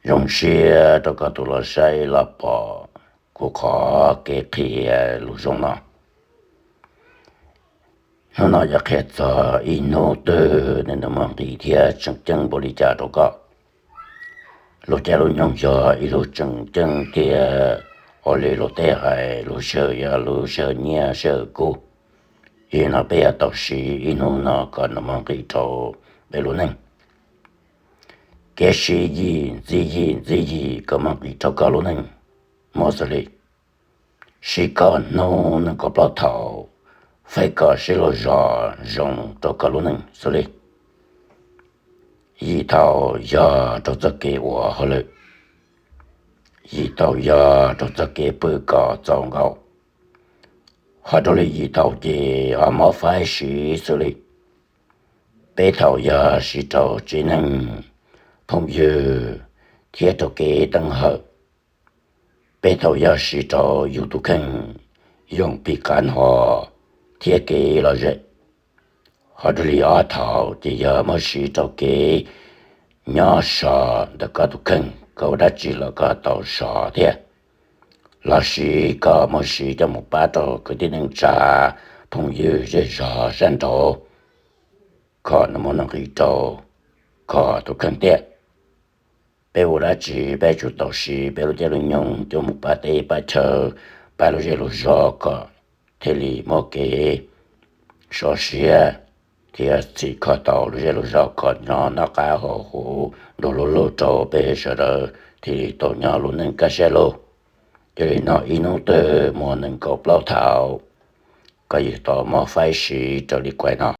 Zoo siab rau koj tus los saib los pom kuv qhov kev qhia lus zoo no. Hnub no yuav qhia txog ib hnub twg nws muaj nqis thiab tseem ceeb npaum li cas rau koj. Lub caij lub nyoog yog ib lub tseem ceeb thiab ua li luag tej hais lub sij hawm yog lub sij hawm nyiaj sij hawm kub. Yog no peb yuav tau siv ib hnub no kom nws muaj nqis rau peb lub neej. Kev siv yim ntxiv yim ntxiv yim kom muaj nqis rau koj lub neej muaj xws li: siv kom hnub nees nkaum plaub thaum, faib kom siab lug zog zoo rau koj lub neej xws li: yim thaum yog rau txoj kev ua hauj lwm, yim thaum yog rau txoj kev pw kom txaus nkaus, ho raws li yim thaum ces ho mob faib siv xws li: peb thaum yog siv rau tsev neeg, phooj ywg thiab rau kev teeb hawm, peb thaum yog siv rau yus tus kheej, yoo pij qav nho thiab kev lom zem, ho raws li ob thaum ces yog muab siv rau kev nyob so ntawm koj tus kheej, koj ua dab tsi los koj tau so thiab, los sis koj muab siv coj mus pab rau kwv tij neej tsa, phooj ywg zej zog sab nraud, kom nws muaj nqis rau koj tus kheej thiab. Peb ua dab tsi peb yuav tsum tau siv peb lub caij lub nyoog coj mus pab teb pab chaw, pab lub zej lub zog kom thiaj li muaj kev so siab thiab txhim kho tau lub zej lub zog kom nyob noj qab haus huv nrog luag lug rau peb sawv daws thiaj li tau nyob lub neej kaj siab lug. Yog li no ib hnub twg muaj nees nkaum plaub thaum, koj yuav tau mob faib siv raws li kuv hais no.